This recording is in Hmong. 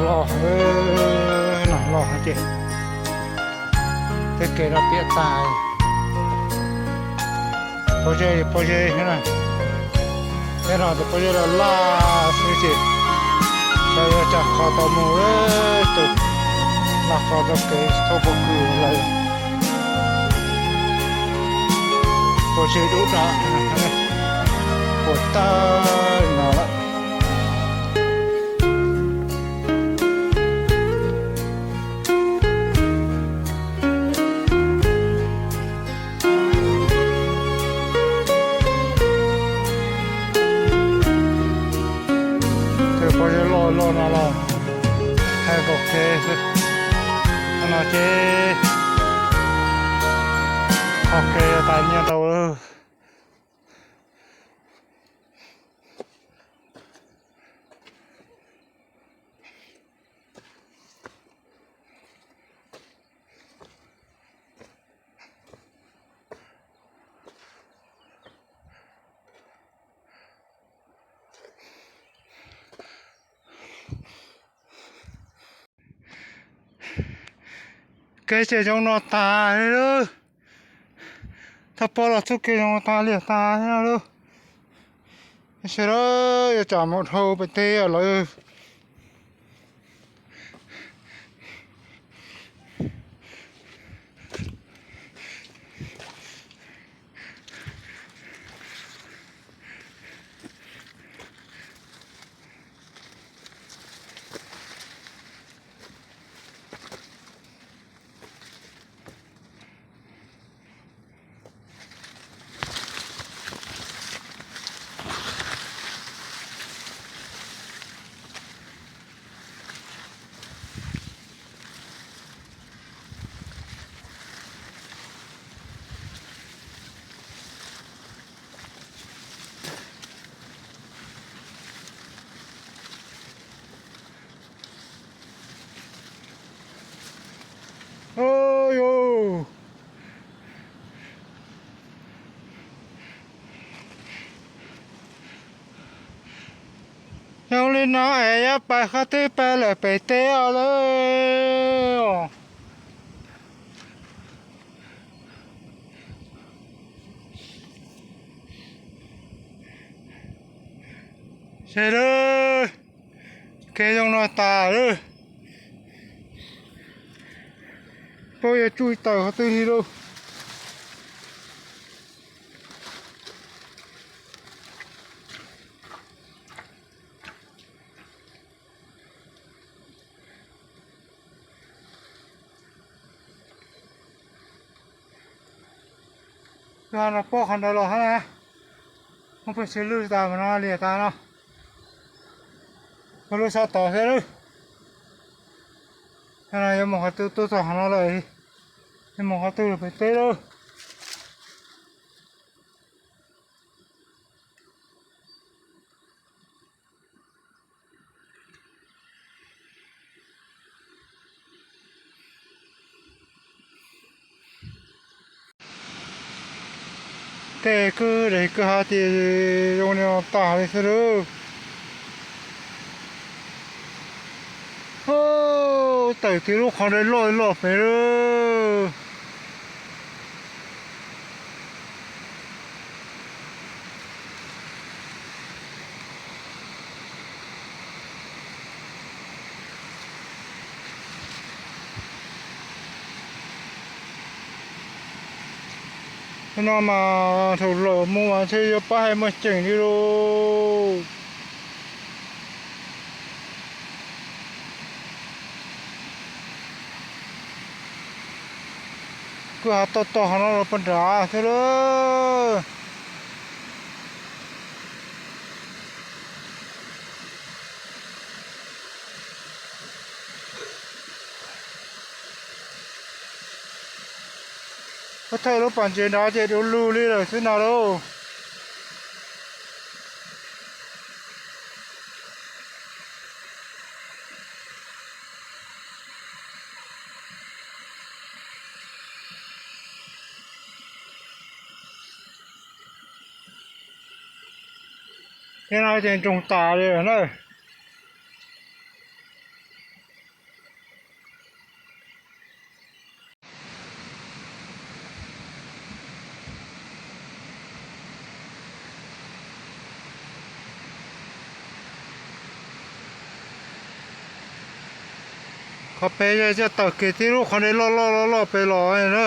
Los, los ces tej kev no piam tag. Pob zeb, pob zeb na, tej no tus pob zeb laj laj xwb ces xyov yuav tsa qhov tau mus, tus laj qhov tau kev thauj pob kws lawm. Pob zeb dub dam, puas tag no lawm. Tej pob zeb loj loj no los hais kom kev xwb, no ces qhov kev tas nyiaj tau lawm. Kev ces zoo no tas li lawm. Thaj pob los txoj kev zoo tas liam tas li lawm. Sawv daws yuav tsam mus dhau pem teb lawm. Zoo li no es yuav pais qhov twg, pais lawm pem teb os lawm. Sawv daws, kev zoo no tas lawm. Puas yuav tsuj tawm qhov twg li lauj? Kwj ha no pob qhov ntawd los hab na, muab peb txhij lwj tas mas no liam tas no. Peb lub sab tod thiab lawm. Yuav mus qhov twg tuaj txog qhov no lawm, yuav mus qhov twg lawm pem teb lawm. Tej kwj deg kwj ha ces zoo li no tas li xwb lawm. Tawm tib lub qhov ntawd loj loj pem lawm. No mas thaum lawm mus mas ntshe yuav pab hais muaj ceem li lauj. Kwj ha toj toj qhov no los puag nrad thiab lawm. Puag thaum lub pas ntses nrad ces du lug li lawm xwb no lauj. Tej no ces ntsoog tas li na. Qhov pem yog coj tawm kiag tib lub qhov dej loj loj loj loj pem los na.